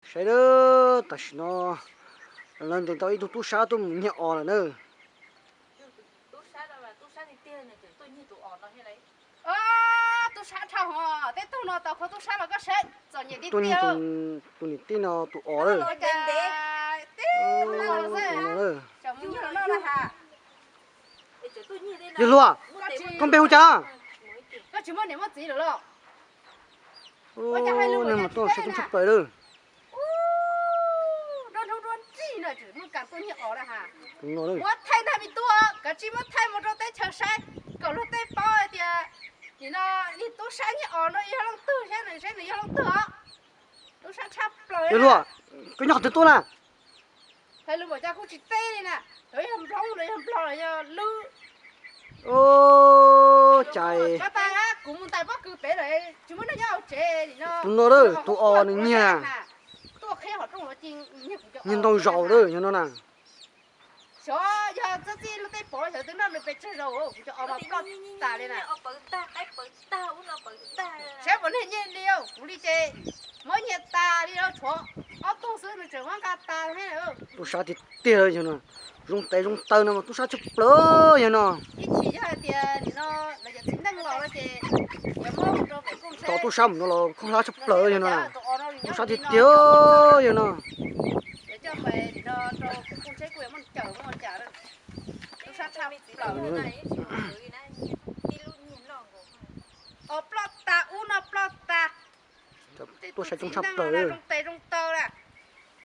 Saib lawm, tam sim no lawv ntes tau ib tug tub sab tuaj mus nyiag os lawm na. Tub sab dhau hov, tej tug no tau kho tub sab los koj saib txom nyem tiag tiag. Tus niam tij no tus os lawm. Yawg hluas, koj npe hu cas? Koj tsis muaj niam muaj txiv lawm los? Neeg mas tuaj saib coob tshaj plaws lawm. Tus no lawm. Muab thaij ntag me tub, kav tsij muab thaij mus rau teb chaws saib kom luag tej paub hais tias nim no niag tub sab nyiag os no yog leej twg, saib nws saib nws yog leej twg os. Tub sab tshaj plaws. Yawg hluas, koj nyob qhov twg tuaj na? Hais lus npaum cas kuj tsis teb li na, xyov yog Nplog los yog Nplog los yog lub. Cas kuv mus ntais pob kws pem lawm tsis muaj neeg nyob hauv tsev li no. Tus no lawm, tus os nws nyiag, nyiag ntau zaus lawm yog no na. Xyov yog txhob txij luag tej pom xyov twb noj nws pes tsawg zaus, kuv cov os mas ploj tas li na. Saib puas nyiag li, kuv li ces muab nyiag tas li, tshuav ob tug xwb nws tseem muab nqa tas thiab. Tub sab tiag tiag yog no, zoo tes zoo taw no mas tub sab tshaj plaws yog no. Ib chim yog hais tias nim no lawv cov txiv neej los ces tos tub sab mus no los khaub hlab tshaj plaws yog no. Tub sab tiag tiag yog no. Os ploj tas, ub no ploj tas. Tuaj saib coob tshaj plaws.